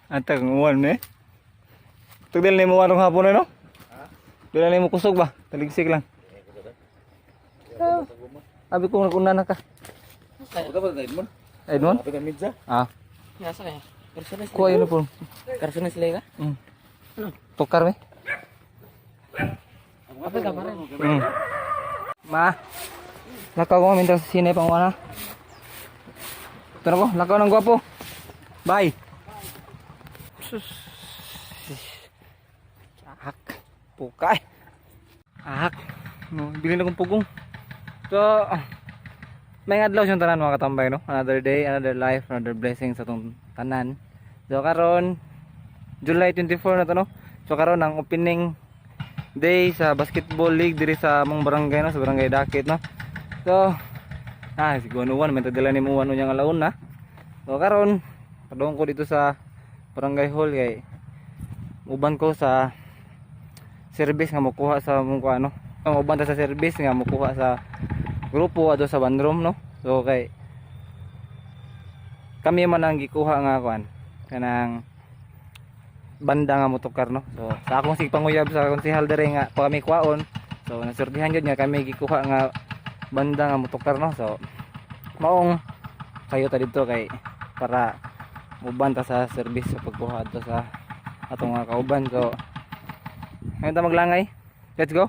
Ata kung uwan eh. Tugdil ni mo anong hapon eh, no? Dili ni mo kusog ba? Taligsik lang. Ah, abi ko naguna na ka. Ito ba Edmond? Edmond? Kapit ang midza? Ah, Nasa kaya? Karsunas. Kuha uniform. Karsunas sila ka? Tukar me. Apa ka pare? Ma. Lakaw ko minta sa sine pang wana. Ito na ko, lakaw ng gwapo. Bye. Sus. Ahak. Pukay. Ahak. No, bilhin akong pugong. So, may adlaw siyang tanan, mga katambay, no? Another day, another life, another blessing sa atong tanan. So karon July 24 na to, no? So karon ang opening day sa basketball league diri sa among barangay, no, sa Barangay Dakit, no. So si Guanuan may tadala ni mo unya nga laon na. So karon padung ko dito sa barangay hall kay uban ko sa service nga mokuha sa among kuan, no. Ang uban ta sa service nga mokuha sa grupo adto sa bandroom, no. So kay kami man ang gikuha nga kuan kanang banda nga motokar, no. So sa akong sig panguyab sa konsehal dere nga pa kami kuwaon. So nasurtihan gyud nga kami gikuha nga banda nga motokar, no. So maong kayo ta didto kay para muban ta sa service sa pagkuha adto sa atong mga kauban. So ngayon ta maglangay. Let's go.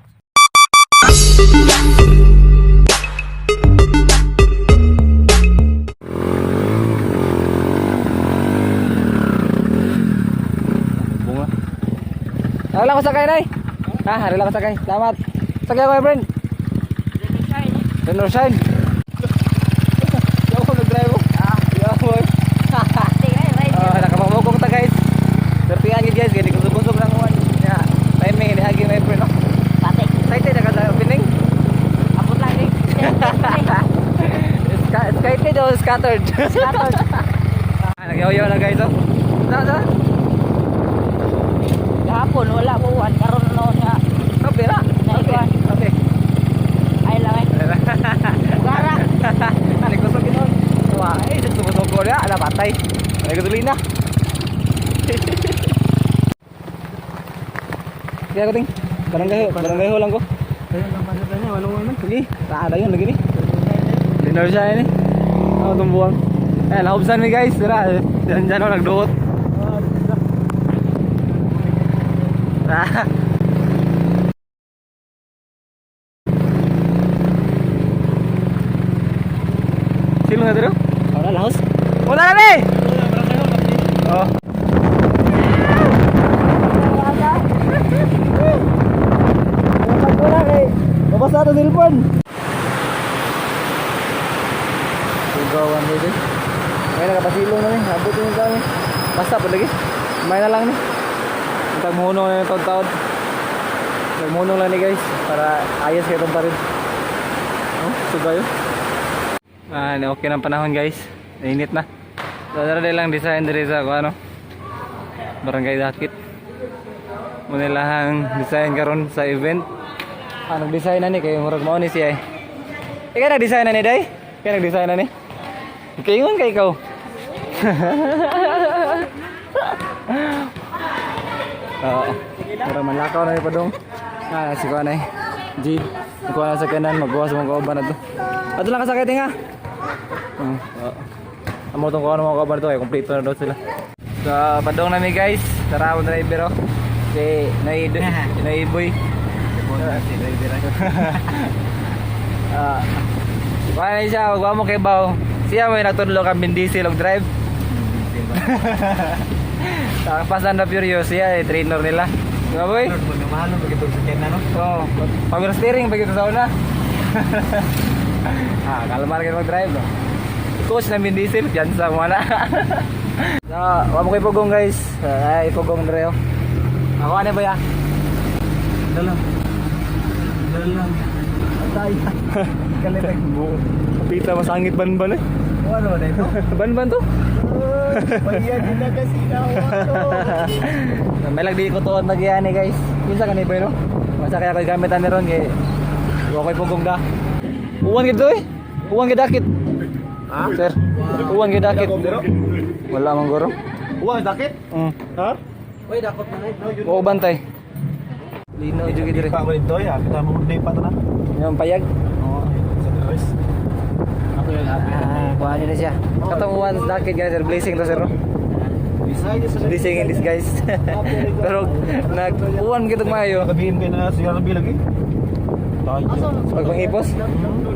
Bunga. Hari lang ko sakay, Nay. Ha, hari lang ko sakay. Salamat. Sakay ako, my friend. Rain or shine. Yaw ko nag-drive ko. Ah, yaw ko. Oh, nakamamukong ta, guys. Sertihan gid, guys, kay di kusog-kusog ng uwan. Ya, timing ni hagi, my friend, no. Pati. Excited na ka sa opening? Abot lang eh. Excited o scattered? Scattered. Ah, nagyaw-yaw na, guys, oh. Sa sa? Gahapon wala ko uwan karon no nga. Okay ra. Okay. Okay. Ay lang eh. Gara. Ano kusog ginoon? Wah, eh sumusuko na, ala patay. Ay gasolina. Kaya ko ting. Barangay, barangay ho lang ko. Ayun lang pala tayo, walang walang. Sige, taada yun lagi ni. Dinner siya ini. Oh, tumbuang. Eh, lahobsan mi, guys. Tara, diyan diyan ako nagduot. Ah. Sino nga dito? Wala lahos. Wala na ni. Oh. Wala kay. Mabasa to cellphone. Sugawan dito. May nakapasilong na ni. Abot yung kami. Basta po lagi. May na lang ni. Tag muhunong na yung taon-taon. Nagmuhunong lang ni, guys, para ayos kayo itong parin. Oh, sugayo. Ah, okay ng panahon, guys. Nainit na. So, dara lang design diri sa kung ano. Barangay Dakit. Muna design karon sa event. Ah, nag-design na ni kay murag mao ni siya eh. Ikaw nag-design na ni, day? Ikaw nag-design na ni? Kaingon kay ikaw. Oo. Murag manlakaw na ni padong. Ah, si kuan ay. G. Kuha na sa kanan, magbuwas mong kauban na to. Ato lang kasakay tinga. Oo. Amo tong kuha ng mga kauban to kay kompleto na daw sila. So, padong nami, guys. Tara mo driver oh. Si Nay Naiboy. Ah. Wala siya, wag mo kay Bao. Siya may nagtudlo kang Vin Diesel og drive. Sa Fast and the Furious, siya eh, trainer nila. Di ba, boy? Mahal mo begitu sa kena, no? Oo. Power steering pag ito sa una. Ah, kalma rin mag-drive, no? Coach ng Vin Diesel, yan sa mga na. So, wag mo kay Pugong, guys. Ay, Pugong Dreo. Ako ano ba ya? Dalang. Dalang. Atay. Kalitag Buo. Pita masangit banban eh. Ano na ito? Banban to? Pagyan din na kasi na ako. May lang di ko tuon nagyan eh, guys. Kinsa ka ni boy, no? Masa kaya ko gamitan ni ron kay wa koy pugong da. Uwan gid eh. Uwan gid dakit. Ha? Sir, uwan gid dakit. Wala man guro. Uwa, dakit? Ha? Uy, dakot na na. Oo, bantay. Lino jud diri. Pa ko dito ya, kita mo day pa na. Yung payag. Oo, sa dress. Ah, kuha niyo na siya. Katong uwan sa dakit guys, sir. Blessing to sir. No? Blessing in disguise. Pero nag-uwan kitong maayo. Kabihin kayo na si Harvey lagi. Tayo. Pag pangipos.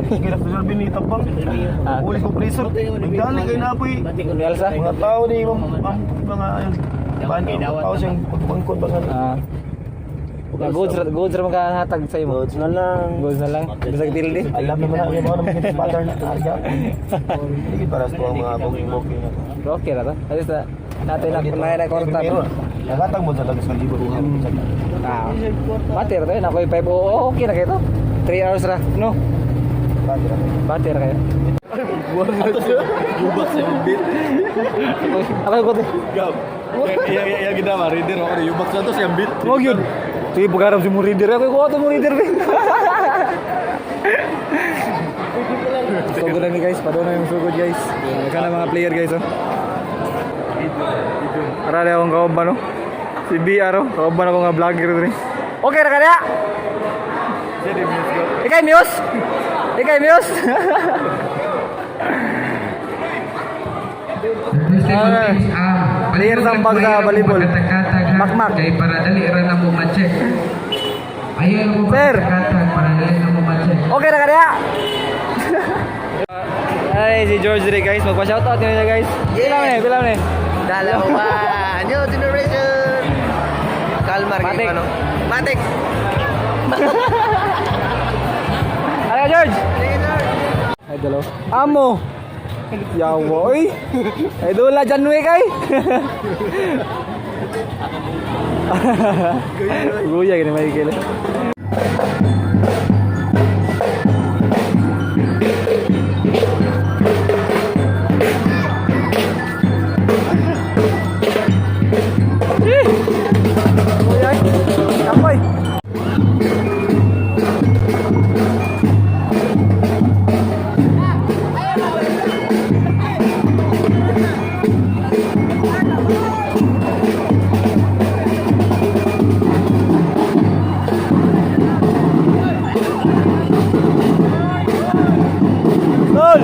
Kaya na si Harvey ni Tapang. Uli ko pressure. Nagdali kayo na po eh. Elsa. Mga tao ni mga ayun. Ban, tao siyang pagbangkod ba nga. Ah. Goods ra goods ra makahatag sa imo. Goods na lang. Goods na lang. Bisag tilde. Alam naman na yung mga naman yung pattern na targa. Hindi para sa mga booking-booking na to. Okay ra to. At least na natin na na na korta. Pero, Nakatag mo sa lagos ng libo. Ah. Bati ra to. Na koy 5 oo, okay ra kayo to. 3 hours ra. No. Bati ra kayo. Gubak sa bit. Ako ko to. Gab. Iya iya kita mah reader ako ni yubak sa to siyang bit. Mo gyud. Sige, bugarap si mo reader. Ako ko to mo reader. Sugod na ni guys, padona yung sugod guys. Kana mga player guys oh. Ara na akong kauban no. Si BR oh, kauban ako nga vlogger diri. Okay ra kada. Ikay Mios. Ikay Mios. Ah, player sa bag sa volleyball. Makmak. Kay para dali ra na mo ma-check. Ayaw mo Sir. pagkatag para dali na mo ma-check. Okay ra kada. Ay, si George diri guys, magpa-shoutout niyo guys. Pila man eh, pila man eh. Dalawa. New generation. Kalmar Matik. kayo, ano? Matik. Ano George? Idol oh. Amo. Yawa oy. Idol la Janwe kay. Guya gini Michael. Eh! Guya. Kapoy. Gol!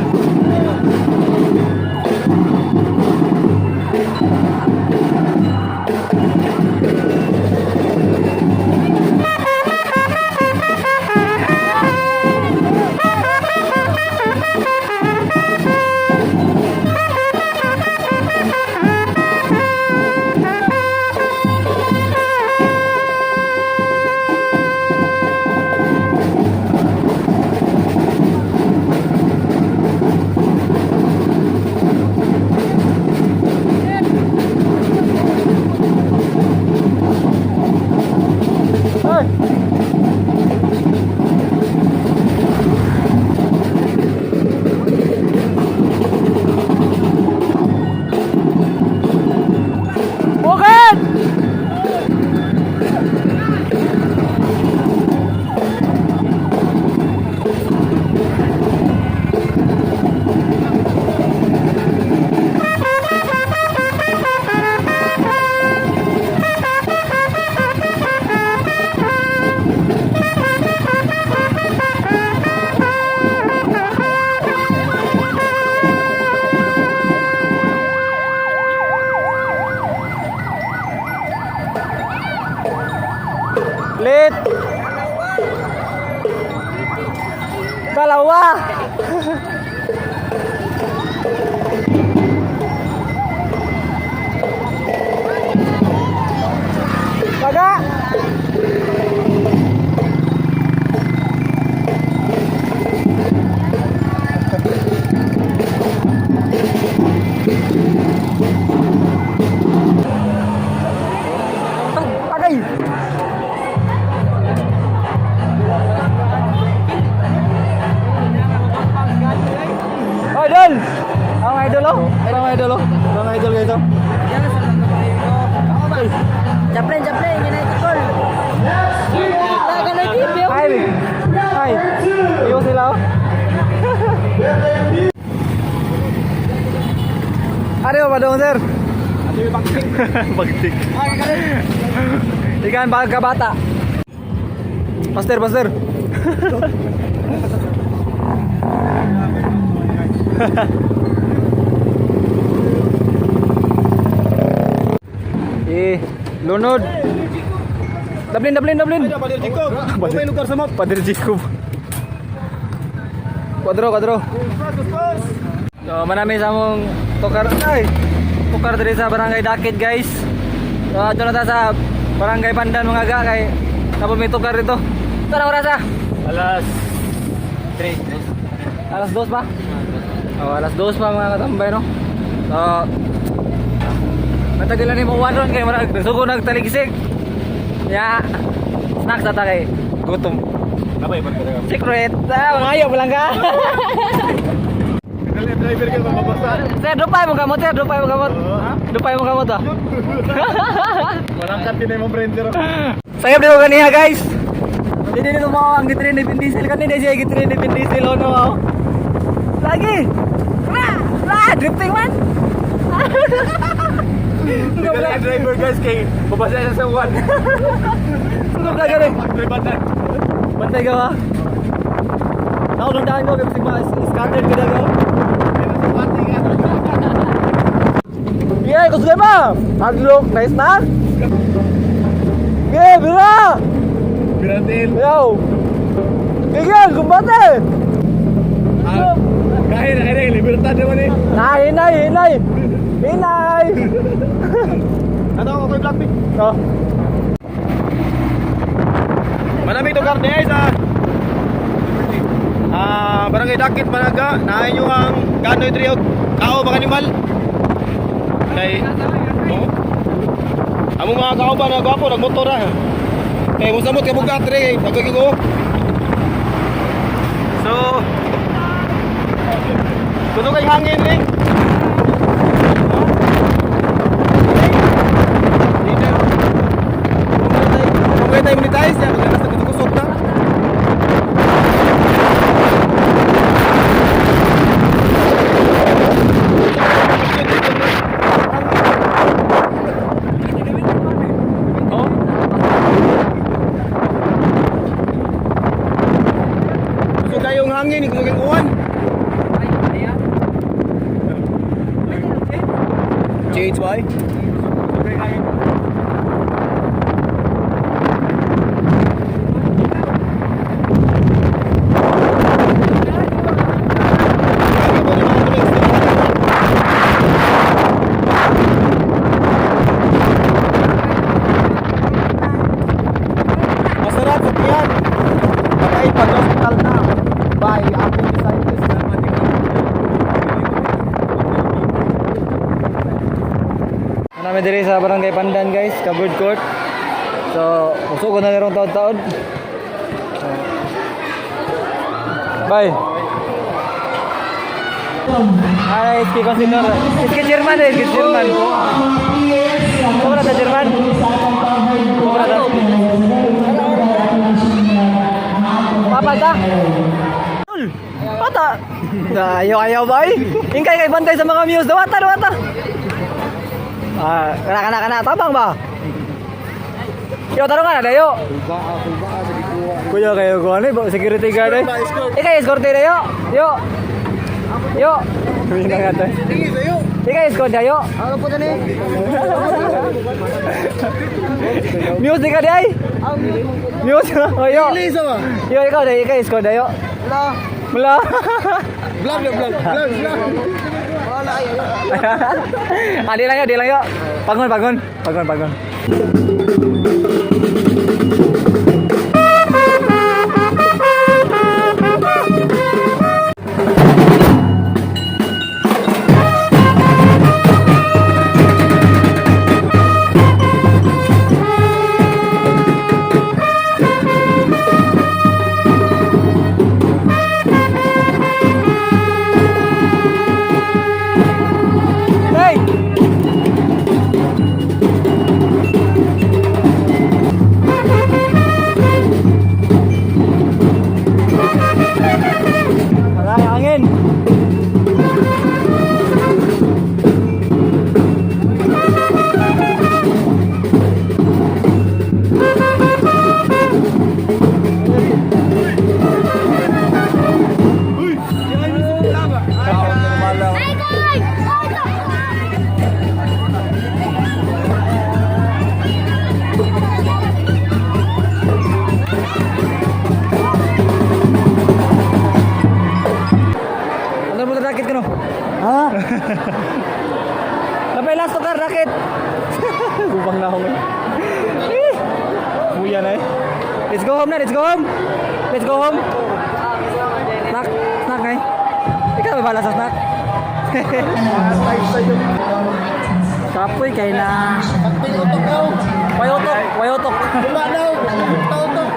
Ay! Bukid! Lit! Kalawa! Baga! Agay! Idol! Ang idol oh! Ang idol oh! Ang idol guys oh! Chaplin, Chaplin, United Call. Tagal na TV. Hi! Hi! Iyo sila oh! Ano ba dong sir? Bagtik. Ikan bag kabata. Pastor, pastor. Eh, lunod. Dablin, dablin, dablin. Pader Jacob. Pader lugar sa map. Padre Jacob. Kwadro, kwadro. So, manami sa among tukar ay tukar diri sa Barangay Dakit, guys. So, adto na ta sa Barangay Pandan mga ga kay tapos may tukar dito. Tara oras ah. Alas 3. Alas 2 pa? Oh, alas 2 pa mga katambay no. So, matagal na ni mo ron kay marag sugo nagtaligsik. Ya, snacks ata kay gutom. Napay pa ka. Secret. Ah, mga ayaw lang ka. Driver ka mababasa. Sir, dupay mo kamot, sir, dupay mo kamot. Dupay mo kamot ah. Walang kat din mo printer. Sayop di ko ganiha guys. Hindi dito mo ang gitrain ni Vin Diesel kanina siya gitrain ni Vin Diesel ono oh. Lagi. Ra, ra, drifting man. Dala driver guys kay babasa siya sa one. Sunog na gani. Driver. Bantay ka ba? Ako nung daan ko kasi mga scattered ka na ko. Yeah, kusugay ba? Hadlok, nice na. Yeah, bira! Biratil. Yo! Bigyan, kumbate! Kaya na kaya libertad naman eh. Nay, hinay, hinay! Hinay! Ano ako kay Blackpink? Oh. Manami itong karne ay sa Barangay Dakit, Managa. Naayon nyo ang Ganoy Triog. Kao mga animal. Kay oh. Among mga kao ba na gwapo nagmotor na. Kay mo samot kay bugat re kay pagkagi ko. So kuno kay hangin re. Kung tayo monetize, yan, maganda sa kusog na. Kusog kayong hangin, kusog kayong uwan. Change why? Masarap sa tiyan. Patay pag hospital na. By appendicitis. Namin diri sa Barangay Pandan guys, covered court. So, uso ko na merong taon-taon. Bye. Hi, SK Consinor. SK Chairman eh, SK Chairman. Kumara sa Chairman. Kumara ta. Papa ta. Pata. Ayaw ayaw bay. Ingkay kay bantay sa mga muse. Dawata dawata. Ah, kana kana kana tabang ba? Yo tarong ka na dayo. Kuya kayo ko ano security guard eh. Ikay escort dayo. Yo. Yo. Hindi nga to. Ikay escort dayo. Ano po dani? Music ka day. Music. Oh, yo. Yo ikaw day, ikay escort dayo. Wala. Mula. Vlog na vlog. Vlog, vlog. Wala ay. Ah, di lang yo, di lang yo. Bangun, bangun. Bangun, bangun. Hey! Napay last to car racket. Gubang na ako ngayon. Eh, Buya na eh. Let's go home na, let's go home. Let's go home. Snack, snack ngay. Ikaw ba bala sa snack? Kapoy kay na. Wayotok, wayotok.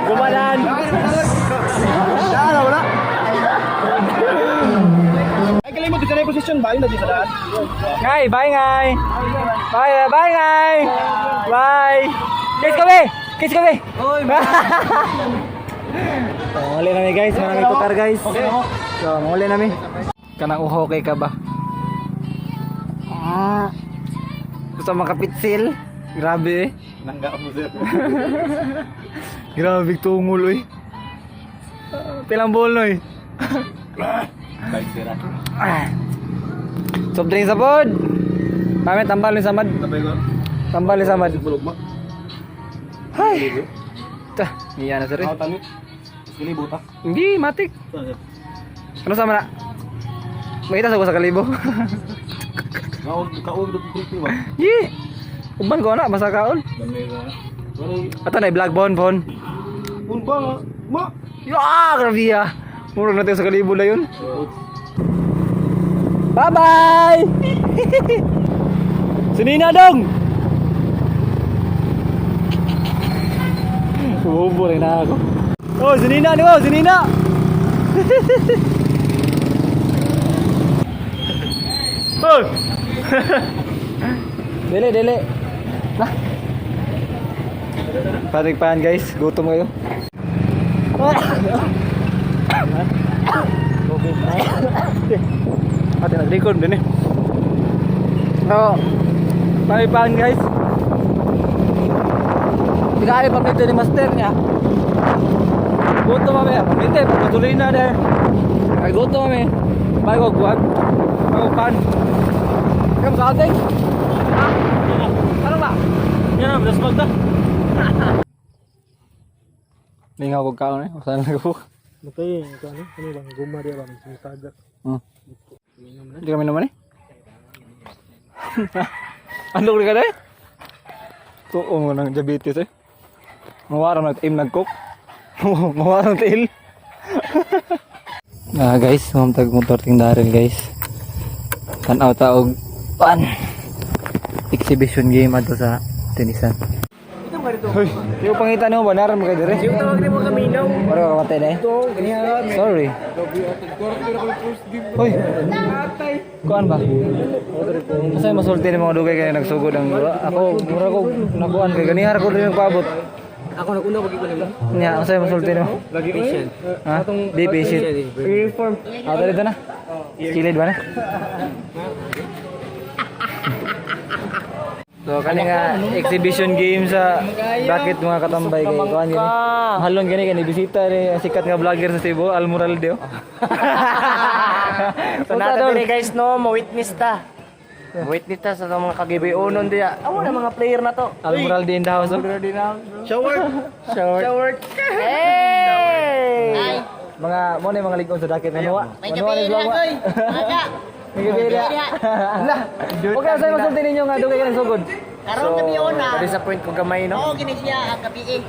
Gumalan. Wala, wala. Ay, kalimot, di ka na yung posisyon ba? Yun na di sa daan. Ngay, bye ngay. Bye, bye ngay. Bye. Kiss kami. Kiss kami. Oy. So, muli nami guys, mga nagtukar guys. So, muli nami. Kanang uho kay ka ba? Ah. Gusto makapitsil. Grabe eh. Nangga mo, sir. Grabe tungol oy. Ah, pilang buol noy. Bye, sir. Ah. Soft drink sa pod. Pamit tambal ni samad. Sabay ko. Tambal ni samad. Bulog mo. Hay. Ta, niya na sir. eh. Ako tani. Mas buta. Hindi, matik. Ano sama na? Makita sa ko sa kalibo. Kaog, kaog, dito ba? Yi. Uban ko na basta kaon. Ato na i-vlog bon bon. Unba nga. Ma. Ya, grabe ah. Murag natin sa kalibo na yun. Bye-bye. Sinina dong. Bubo rin na ako. Oh, sinina ni mo, sinina. Oh. Dili, dili. Nah. Patig pan guys, gutom kayo. Ate nag-record din eh. So, pan guys. Pinakaya pamilya ni master niya. Gutom kami, pamilya, patuloy na dahil. Ay, gutom kami. Bago guwag. Bago pan. Kamu sa atin? Ha? Ano ba? Yan na, das magda. Lingaw kog kaon eh. Saan na ko? Matay, ito ano? Ano bang guma diya ba? Sumitaga. Hindi kami naman eh. Ano ka na eh? Tuo mo ng diabetes eh. Mawaram na team nag-cook. Mawaram tail. Ah guys, mamtag motor ting Daryl guys. Tanaw ta og pan. Exhibition game adto sa tenisan. Hoy, yung pangita nimo ba naran mo kay dire? Yung tawag nimo kaminaw. Maro ka matay na eh. Sorry. Hoy. Kuan ba? Asa masulti ni mga dugay kay nagsugod ang ako mura ko nakuan kay ganihar ko rin nagpaabot. Ako naguna ko gid nila. Nya, asa masulti nimo? Patient. Ha? Be patient. Reform. Ah, dali na. Kilid ba na? So kani nga exhibition game sa bracket mga katambay kay kuan gani. Mahalon gani kani bisita ni ang sikat nga vlogger sa Cebu, Al Moralde. oh. So nata diri guys no, mo-witness ta. Witness ta sa mga kagibiunon diya. Amo na mga player na to. Al Moralde in the house. Oh. Shower. Shower. Hey! Mga mo na yung mga ligon sa daket nga nuwa. May gabi na, koy. Aga. May gabi na. Lah. Okay, sa masulti ninyo nga dugay ka nagsugod. Karon gabi ona. Disappoint ko gamay no. Oo, gini siya ang gabi eh.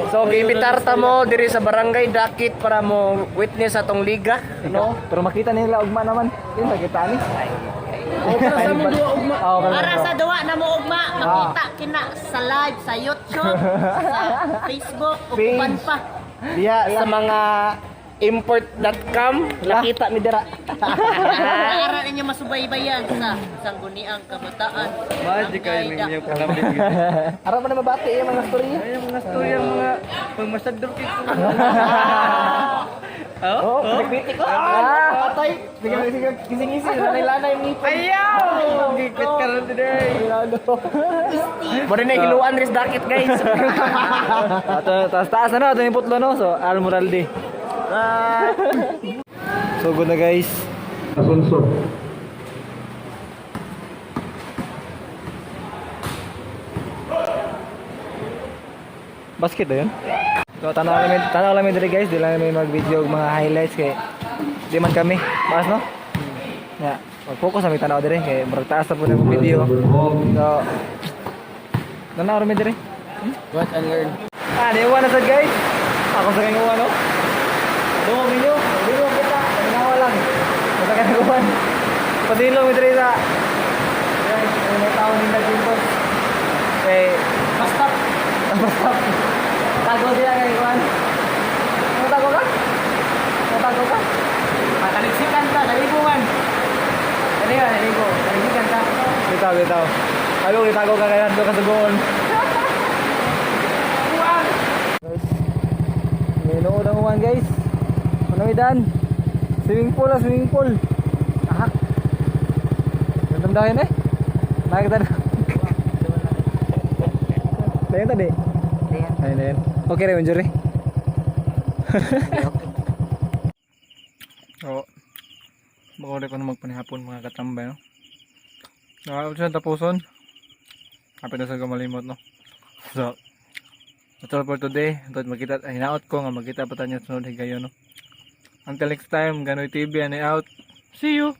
So giimbitar ta mo diri sa barangay Dakit para mo witness atong liga no. Pero makita nila ugma naman. Yun nakita ni. Oh, para sa mundo ugma. Oh, Para sa duwa na mo ugma, makita kina sa live sa YouTube, sa Facebook, ug uban pa. Diya sa mga import.com nakita mi dira. Para ninyo masubaybayan sa Sangguniang Kabataan. Magic kayo ninyo. Ara pa na mabati yung mga storya. Ay, mga storya mga pagmasador kay Oh, oh. Ko. Ah, patay. Sige, sige, gising-gising. Lanay-lanay yung ngipon. Ayaw! Gigpit ka ron today. Muna na hiluan ris dakit guys. Ato taas taas na no, ato yung putlo no. So Al Moralde. So good na guys. Asunso. Basket na yun. So tanaw lang mi diri guys, di lang mi mag-video og mga highlights kay di man kami. Maas no? Ya. Mag-focus sa tanaw dire kay murag taas na po na akong video. So, nanaw ra mi dire. What and learn. Ah, niuwan na sad, guys. Ako sa kayong uwan, no? Dungog ninyo. Dungog kita. Nawa lang. Basta ka naguwan. Pasilong mi dire sa. Guys, may mga tao nila dito. Kay, Basta basta. Tago sila kay uwan. Tago ka? Tago ka? Mataliksikan ka, nalibungan. Ano yan? Naligo. Naligikan ka. Bitaw, bitaw. Ayaw, itago ka kaya. Doon ka sa buon. Guys, may nood ang uwan, guys. Ano idan? Swimming pool ah, swimming pool. Ahak. Gandang dahin eh. Nakikita na. Dahin tadi. Ayun, ayun. Okay rin, injury. Oo. Baka ulit ko na magpanihapon, mga katambay, no? Nakakapit siya tapuson. Kapit na sa kamalimot, no? So, that's all for today. Ito, magkita, ay, hinaot ko nga magkita pa tayo sunod higayon, no? Until next time, Ganoy TV and out. See you!